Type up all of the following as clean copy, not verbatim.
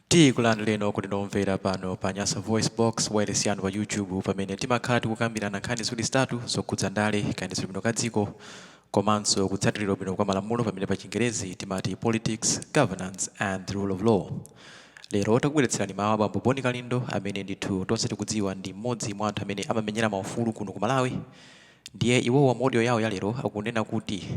Tikulandireni okondedwa omvera pano pa Nyasa Voice Box, wireless yanu pa YouTube, pamene timakhala tikukambirana nkhani ziwiri zitatu zokhudza ndale, kayendetsedwe bwino ka dziko komanso kutsatiridwa bwino kwa malamulo, pamene pa Chingerezi timati politics, governance and the rule of law. Lero takubweretserani mawu a bambo Bon Kalindo, amene ndithu tonse tikudziwa ndi mmodzi mwa anthu amene amamenyera maufulu kuno ku Malawi. Ndiye iwowa mu audio yawo ya lero akunena kuti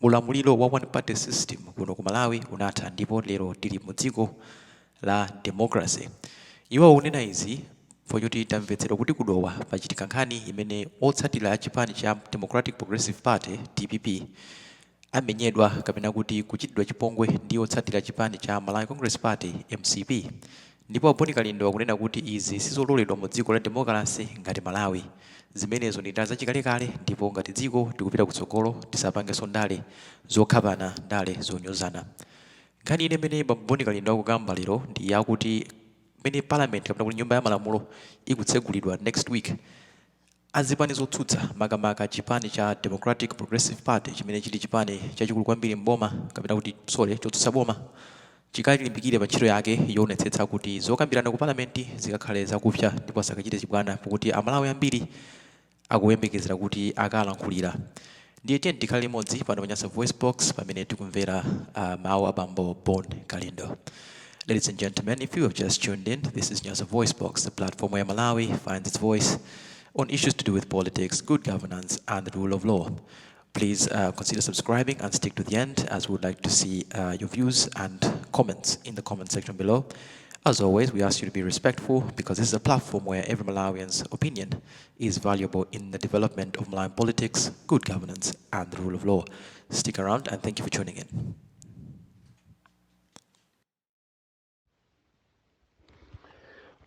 ulamuliro wa one party system kuno ku Malawi unatha ndipo lero tili mu dziko la democracy. Iwo akunena izi pochoti tamvetsedwa kuti ku Dowa pachitika nkhani imene otsatira a chipani cha Democratic Progressive Party, DPP, amenyedwa kapena kuti kuchitidwa chipongwe ndi otsatira chipani cha Malawi Congress Party, MCP. Ndipo a Bon Kalindo akunena kuti izi sizololedwa mu dziko la demokalase ngati Malawi. Zimenezo ndi ndale zachikalekale ndipo ngati dziko tikupita kutsogolo, tisapangenso ndale zokhapana, ndale zonyozana. Nkhani ina imene bambo Bon Kalindo akukamba lero ndi yakuti mmene parliament kapena kuti Nyumba ya Malamulo ikutsegulidwa next week, azipani zotsutsa, makamaka chipani cha Democratic Progressive Party chimene chili chipani chachikulu kwambiri m'boma, kapena kuti, sorry, chotsutsa boma, chikalimbikire pa ntchito yake yoonetsetsa kuti zokambirana ku parliament zikakhale zakupsa ndipo asakachite chibwana, pakuti Amalawi ambiri akuyembekezera kuti akalankhulira. Ndiye tiyeni tikhale limodzi pano pa Nyasa Voice Box pamene tikumvera mawu a bambo Bon Kalindo. Ladies and gentlemen, if you have just tuned in, this is Nyasa Voice Box, the platform where Malawi finds its voice on issues to do with politics, good governance, and the rule of law. Please consider subscribing and stick to the end, as we would like to see your views and comments in the comment section below. As always, we ask you to be respectful because this is a platform where every Malawian's opinion is valuable in the development of Malawian politics, good governance, and the rule of law. Stick around and thank you for tuning in.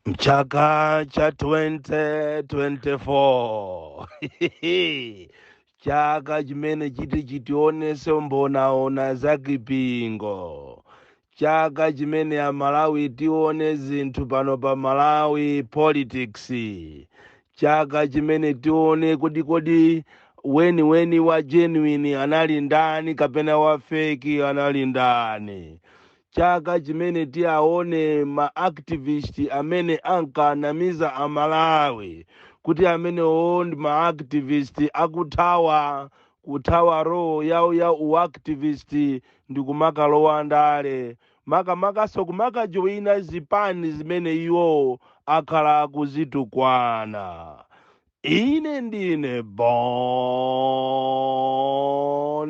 Mchaka cha 2024, chaka chimene chiti chitionese mbonaona za kipingo, chaka chimene Amalawi tione zinthu pano pa Malawi politics, chaka chimene tione kuti kodi weniweni wa genuine anali ndani kapena wa fake anali ndani, chaka chimene tiaone ma activist amene ankanamiza Amalawi kuti amenewo ndi ma activist akuthawa kuthawa role yawo ya uactivist ndi kumakalowa ndale, makamakaso kumakajoyina zipani zimene iwo akhala akuzitukwana. Ine ndine Bon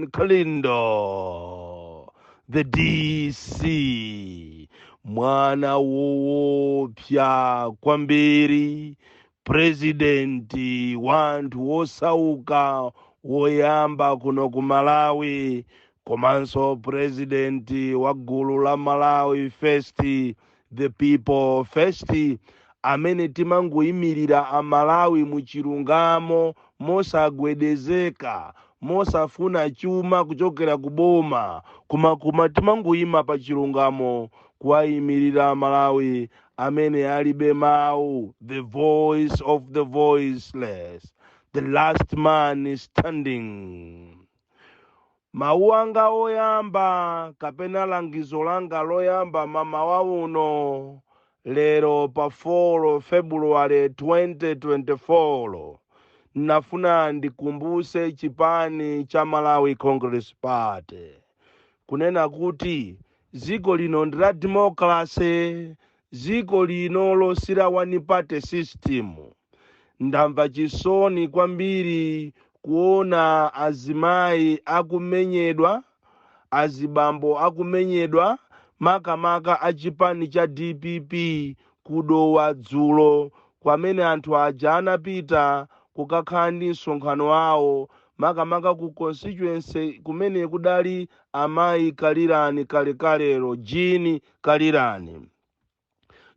Kalindo, the DC, mwana woopsa kwambiri, purezidenti wanthu wosauka woyamba kuno ku Malawi, komanso purezidenti wa gulu la Malawi First, the people first, amene timangoyimirira Amalawi mu chilungamo, mosagwedezeka, mosafuna chuma kuchokera ku boma, koma timangoyima pa chilungamo kuwayimirira Amalawi amene alibe mawu, the voice of the voiceless, the last man standing. Mawu anga oyamba kapena langizo langa loyamba mamawa uno lero pa 4 February 2024, nafuna ndikumbuse chipani cha Malawi Congress Party kunena kuti dziko lino ndi la democracy, dziko lino losira one party system. Ndamva chisoni kwambiri kuona azimayi akumenyedwa, azibambo akumenyedwa, makamaka achipani cha DPP kuDowa dzulo, kwamene anthu aja anapita kukakhala ndi msonkhano wawo, makamaka ku constituency kumene kudali amayi Kalirani kalekalero, Jean Kalirani.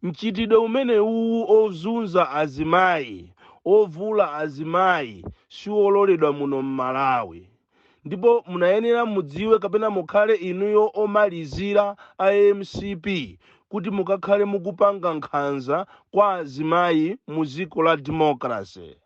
Mchitidwe umene uwu ozunza azimayi, ovula azimayi, siwololedwa muno mMalawi, ndipo munayenera mudziwe kapena mukhale inuyo omalizira a MCP kuti mukakhale mukupanga nkhanza kwa azimayi mu dziko la democracy.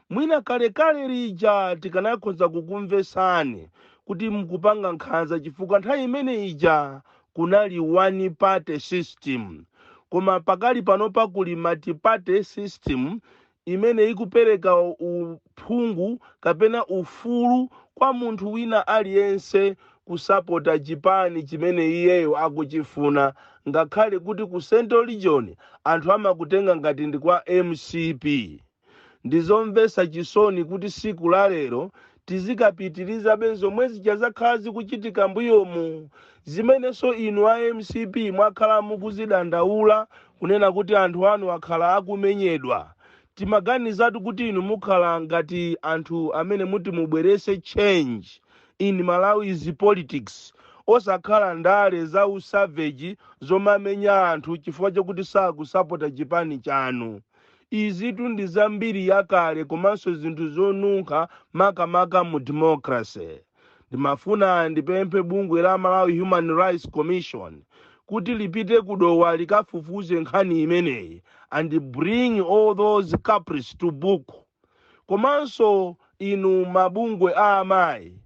Mwina kalekale lija tikanakhoza kukumvesani kuti mukupanga nkhanza, chifukwa nthawi imene ija kunali one party system. Koma pakali panopa kuli multi-party system imene ikupereka uphungu kapena ufulu kwa munthu wina aliyense kusapota chipani chimene iyeyo akuchifuna, ngakhale kuti ku Central Region anthu amakutenga ngati ndi kwa MCP. Ndizomvetsa chisoni kuti siku la lero tizikapitirizabe zomwe zija zakhala zikuchitika mbuyomu, zimenenso inu a MCP mwakhala mukuzidandaula kunena kuti anthu anu akhala akumenyedwa. Timaganizatu kuti inu mukhala ngati anthu amene muti mubwerese change in Malawi's politics, osakhala ndale za usavage zomamenya anthu chifukwa chokuti sakusapota chipani chanu. Izitu ndi zambiri yakale komanso zinthu zonunkha, makamaka mu democracy. Ndimafuna ndipemphe bungwe la Malawi Human Rights Commission kuti lipite kuDowa, likafufuze nkhani imeneyi and bring all those culprits to book. Komanso inu mabungwe a amayi,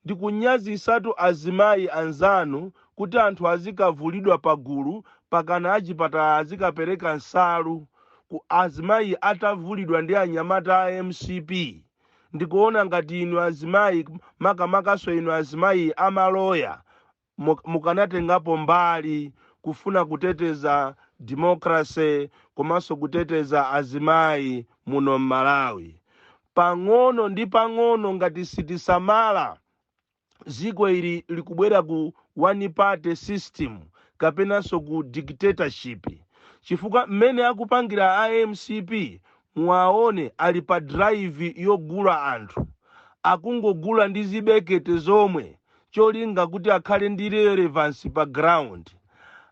ndikunyazisatu azimayi anzanu kuti anthu azikavulidwa pagulu, pakana achipatala azikapereka nsalu ku azimayi atavulidwa ndi anyamata a MCP. Ndikuona ngati inu azimayi, makamakaso inu azimayi amaloya, mukanatengapo mbali kufuna kuteteza democracy komanso kuteteza azimayi muno mMalawi. Pang'ono ndi pang'ono, ngati sitisamala, dziko ili likubwera ku one party system kapenanso ku dictatorship, chifukwa mmene akupangira a MCP, muwaone ali pa drive yogula anthu, akungogula ndi zibekete zomwe, cholinga kuti akhale ndi relevance pa ground.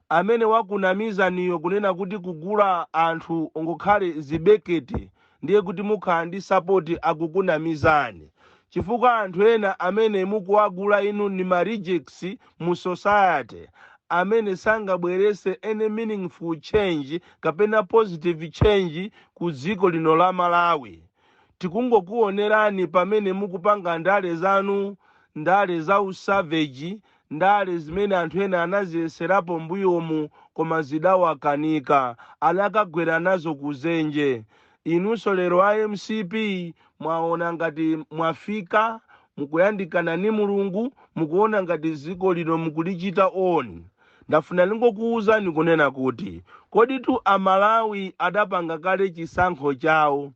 Amene wakunamizaniyo kunena kuti kugula anthu ngakhale zibekete ndiye kuti mukhala ndi support, akukunamizani, chifukwa anthu ena amene mukuwagula inu ni ma rejects mu society amene sangabwerese any meaningful change kapena positive change ku dziko lino la Malawi. Tikungokuonerani pamene mukupanga ndale zanu, ndale za usavage, ndale zimene anthu ena anaziyeserapo mbuyomu koma zidawakanika, anakagwera nazo kuzenje. Inunso lero a MCP mwaona ngati mwafika, mukuyandikana ni Mulungu, mukuona ngati dziko lino mukulichita own. Ndafuna ningokuwuzani kunena kuti koditu Amalawi adapanga kale chisankho chawo,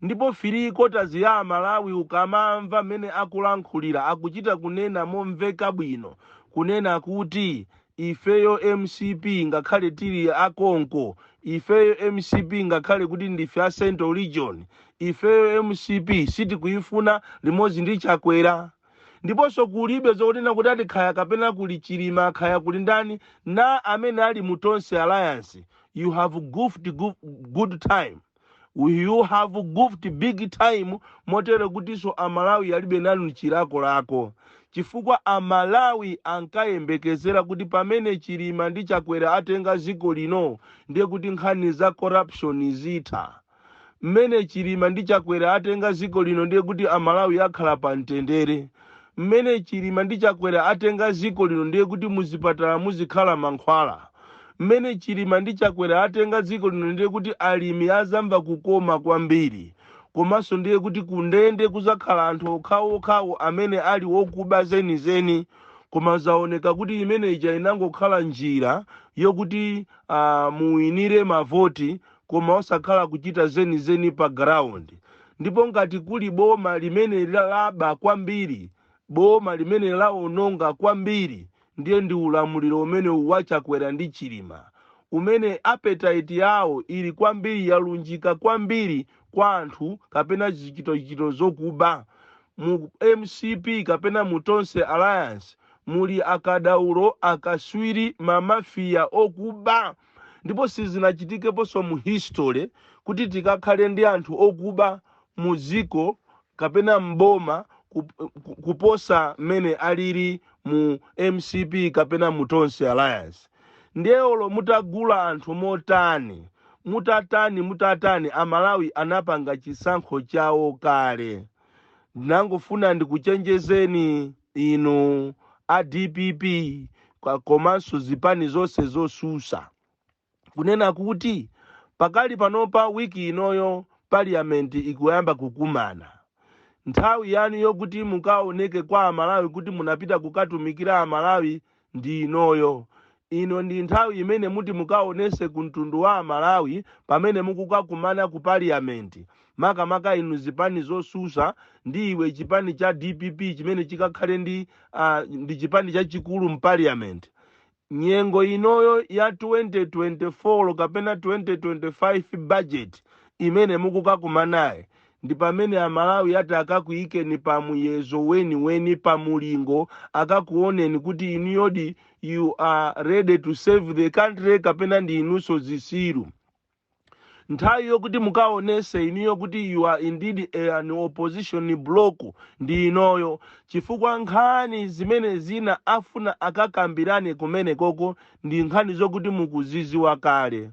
ndipo three quarters ya Amalawi, ukamamva mmene akulankhulira, akuchita kunena momveka bwino kunena kuti ifeyo MCP ngakhale tili akonko, ifeyo MCP ngakhale kuti ndife a Central Region, ifeyo MCP sitikuyifuna limodzi ndi Chakwera. Ndiponso kulibe zokunena kuti ati khaya kapena kuli Chilima, khaya kuli ndani na amene ali mu Tonse Alliance. You have goofed good time, you have goofed big time, motero kutinso Amalawi alibe nanu chilakolako, chifukwa Amalawi ankayembekezera kuti pamene Chilima ndi Chakwera atenga dziko lino, ndiye kuti nkhani za corruption zitha. Mmene Chilima ndi Chakwera atenga dziko lino, ndiye kuti Amalawi akhala pa mtendere. Mmene Chilima ndi Chakwera atenga dziko lino, ndiye kuti muzipatala muzikhala mankhwala. Mmene Chilima ndi Chakwera atenga dziko lino, ndiye kuti alimi azamva kukoma kwambiri, komanso ndiye kuti kundende kuzakhala anthu okhaokhawo amene ali wokuba zenizeni. Koma zaoneka kuti imene ija inangokhala njira yokuti muwinire mavoti, koma osakhala kuchita zenizeni pa ground. Ndipo ngati kuli boma limene laba kwambiri, boma limene laononga kwambiri, ndiye ndi ulamuliro umene waChakwera ndi Chilima, umene appetite yawo ili kwambiri, yalunjika kwambiri kwa anthu kapena zichitochito zokuba. Mu MCP kapena mu Tonse Alliance muli akadaulo, akaswiri, mamafiya okuba, ndipo sizinachitikeponso mu history kuti tikakhale ndi anthu okuba mu dziko kapena mboma kuposa mmene alili mu MCP kapena mu Tonse Alliance. Ndiye olo mutagula anthu motani, mutatani, mutatani, Amalawi anapanga chisankho chawo kale. Ndinangofuna ndikuchenjezeni inu a DPP komanso zipani zonse zosusa. Kunena kuti pakali panopa, wiki inoyo parliament ikuyamba kukumana. Nthawi yanu yokuti mukaoneke kwa Amalawi kuti munapita kukatumikira Amalawi ndi inoyo. Ino ndi nthawi imene muti mukaonese ku mtundu wa Amalawi pamene mukukakumana ku parliament, makamaka inu zipani zosusa ndi iwe chipani cha DPP chimene chikakhale ndi chipani chachikulu mparliament. Nyengo inoyo ya 2024 kapena 2025 budget imene mukukakumanayi ndi pamene Amalawi ati akakuyikeni pa muyezo weniweni, pa mulingo, akakuoneni kuti inuyodi you are ready to save the country kapena ndi inunso zisiru. Nthawi yokuti mukaonese inuyo kuti you are indeed an opposition block ndi inoyo, chifukwa nkhani zimene zina afuna akakambirane kumene koko ndi nkhani zokuti mukuziziwa kale.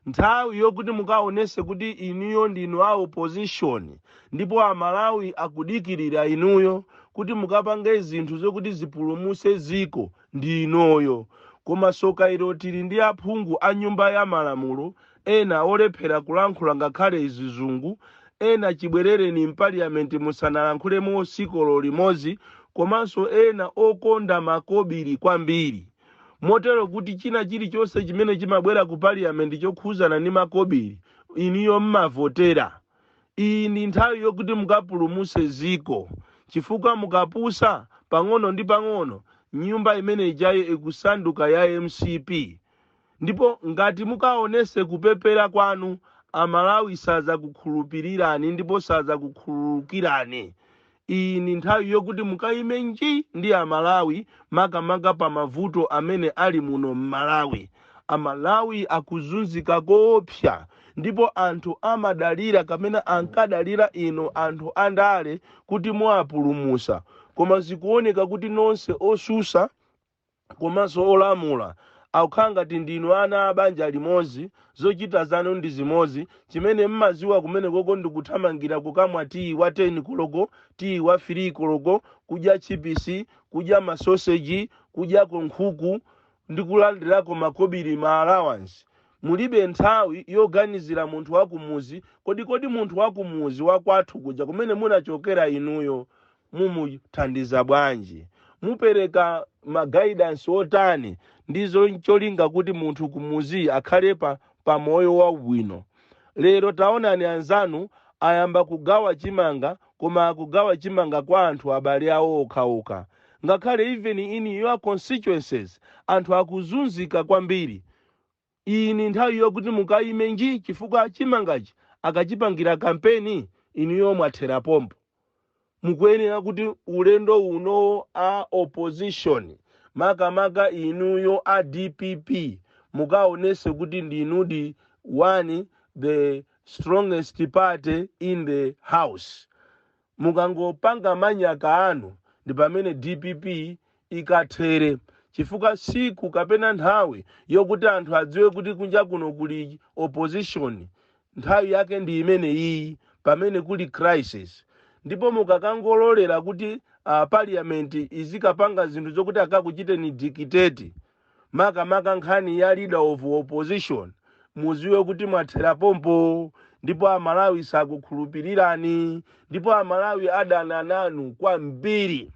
Nthawi yokuti mukaonese kuti inuyo ndinu a opposition ndipo Amalawi akudikirira inuyo kuti mukapange zinthu zokuti zipulumuse ziko ndi inoyo. Koma soka ilo, tili ndi aphungu a nyumba ya malamulo ena olephera kulankhula ngakhale izizungu, ena chibwerereni mpaliyamenti musanalankhulemo sikolo limodzi, komanso ena okonda makobiri kwambiri, motero kuti china chilichonse chimene chimabwera ku parliament chokhuzana ndi makobiri iniyo mmavotera. Iyi ndi nthawi yokuti mukapulumuse ziko, chifukwa mukapusa pang'ono ndi pang'ono nyumba imene ijayo ikusanduka ya MCP. Ndipo ngati mukaonese kupepera kwanu, Amalawi sazakukhulupirirani ndipo sazakukhululukirani. Iyi ndi nthawi yokuti mukayime nji ndi Amalawi, makamaka pa mavuto amene ali muno m'Malawi. Amalawi akuzunzika koopsa, ndipo anthu amadalira kapena ankadalira inu anthu andale kuti muwapulumusa, koma zikuoneka kuti nonse osusa komanso olamula akukhala ngati ndinu ana a banja limodzi, zochita zanu ndi zimodzi. Chimene mmaziwa kumene koko ndikuthamangira kukamwa tiyi wa 10 koloko, tiyi wa 3 koloko, kudya chipisi, kudya masoseji, kudyako nkhuku ndi kulandirako makobiri, ma allowance. Mulibe nthawi yoganizira munthu wakumuzi. Kodi munthu wakumuzi wakwathu kuja kumene munachokera inuyo mumuthandiza bwanji? Mupereka ma guidance otani ndizo cholinga kuti munthu kumuzi akhale pa moyo wabwino? Lero taonani, anzanu ayamba kugawa chimanga, koma akugawa chimanga kwa anthu abale awo okhaokha. Ngakhale even in your constituencies anthu akuzunzika kwambiri. Iyi ni nthawi yokuti mukayime nji, chifukwa chimangachi akachipangira kampeni inuyo mwathera pompo. Mukuyenera kuti ulendo uno a opposition, makamaka inuyo a DPP, mukaonese kuti ndinudi one the strongest party in the house. Mukangopanga manyaka anu ndi pamene DPP ikathere, chifukwa siku kapena nthawi yokuti anthu adziwe kuti kunja kuno kuli opposition, nthawi yake ndi imene iyi pamene kuli crisis. Ndipo mukakangololera kuti parliament izikapanga zinthu zokuti akakuchiteni dictate, makamaka nkhani ya leader of opposition, muziwe kuti mwathera pompo, ndipo Amalawi sakukhulupirirani, ndipo Amalawi adana nanu kwambiri.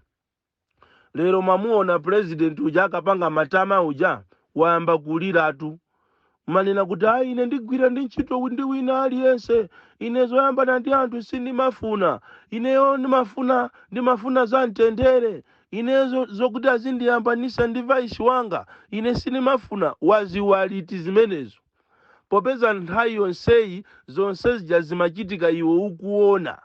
Lero mwamuona president uja akapanga matama uja, wayamba kuliratu, manena kuti, "Ayi, ine ndigwira ndi ntchito ndi wina aliyense. Ine zoyambana ndi anthu sindimafuna. Ineyo ndimafuna za mtendere. Inezo zokuti azindiyambanisa ndi vice wanga ine sindimafuna." Waziwaliti zimenezo, popeza nthawi yonseyi zonse zija zimachitika iwe ukuona.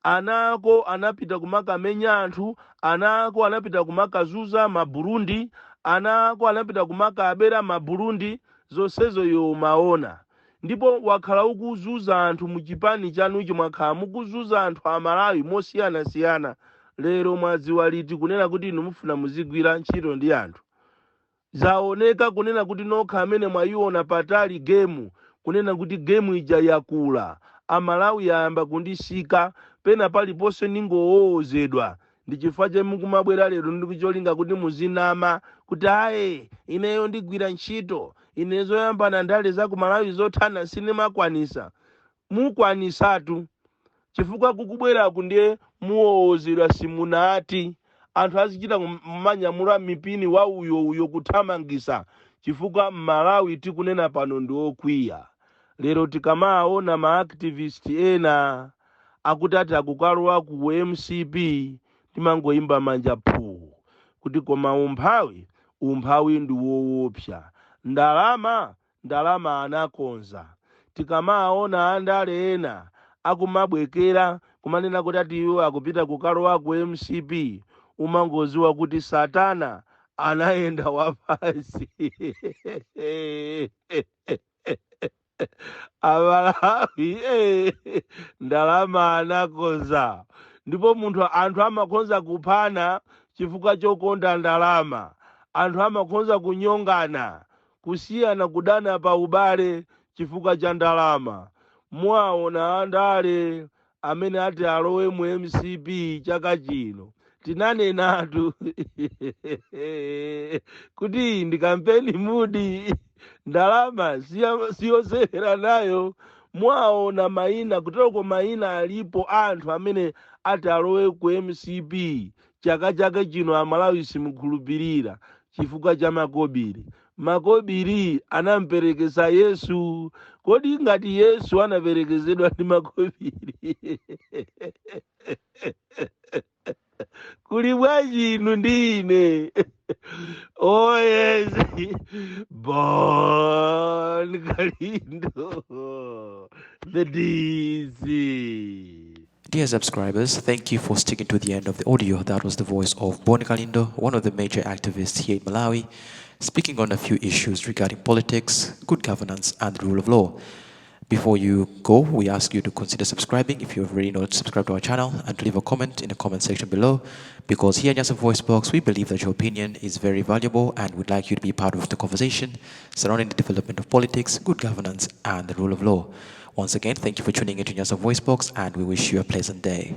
Ana ako anapita kumakamenya anthu, ana ako anapita kumakazuza Maburundi, ana ako anapita kumakabera Maburundi. Zonsezo iwe umaona, ndipo wakhala ukuzuza anthu muchipani chanucho, mwakhala mukuzuza anthu Amalawi mosiyanasiyana. Lero mwadziwa liti kunena kuti inu mufuna muzigwira ntchito ndi anthu? Zaoneka kunena kuti nokha amene mwayiona patali game, kunena kuti game ija yakula, Amalawi ayamba kundisika pena paliponse, ndingowowozedwa. Ndi chifukwa che mukumabwera lero ndi kucholinga kuti muzinama kuti, "Ayi, ineyo ndigwira ntchito." Ine zoyambana ndale za ku Malawi zothana sindimakwanisa. Mukwanisatu, chifukwa kukubweraku ndiye muwowozedwa simunati. Anthu azichita kumanyamula mipini wa uyo uyo kuthamangisa, chifukwa Mmalawi tikunena pano ndi okwiya. Lero tikamaona ma activist ena akuti ati akukalowa ku MCP, timangoyimba manja phuu kuti koma umphawi, umphawi ndi woopsa. Ndalama, ndalama anakonza. Tikamaona andale ena akumabwekera kumanena kuti ati iwo akupita kukalowa ku MCP, umangoziwa kuti satana anayenda wapansi. Amalawi, ndalama anakonza, ndipo munthu anthu amakhonza kuphana chifukwa chokonda ndalama. Anthu amakhonza kunyongana, kusiyana, kudana pa ubale chifukwa cha ndalama. Mwaona andale amene ati alowe mu MCP chaka chino, tinanenatu kuti iyi ndi kampeni mudi, ndalama siyosewera nayo. Mwaona mayina kuteroko, mayina alipo anthu amene ati alowe ku MCP chaka chake chino. Amalawi simukhulupirira chifukwa cha makobiri. Makobiri anamperekeza Yesu. Kodi ngati Yesu anaperekezedwa ndi makobiri, kuli bwanji inu ndi ine? Oh yes, Bon Kalindo, the DC. Dear subscribers, thank you for sticking to the end of the audio. That was the voice of Bon Kalindo, one of the major activists here in Malawi, speaking on a few issues regarding politics, good governance, and the rule of law. Before you go, we ask you to consider subscribing if you have already not subscribed to our channel and to leave a comment in the comment section below, because here in Nyasa Voice Box, we believe that your opinion is very valuable and would like you to be part of the conversation surrounding the development of politics, good governance, and the rule of law. Once again, thank you for tuning into Nyasa Voice Box, and we wish you a pleasant day.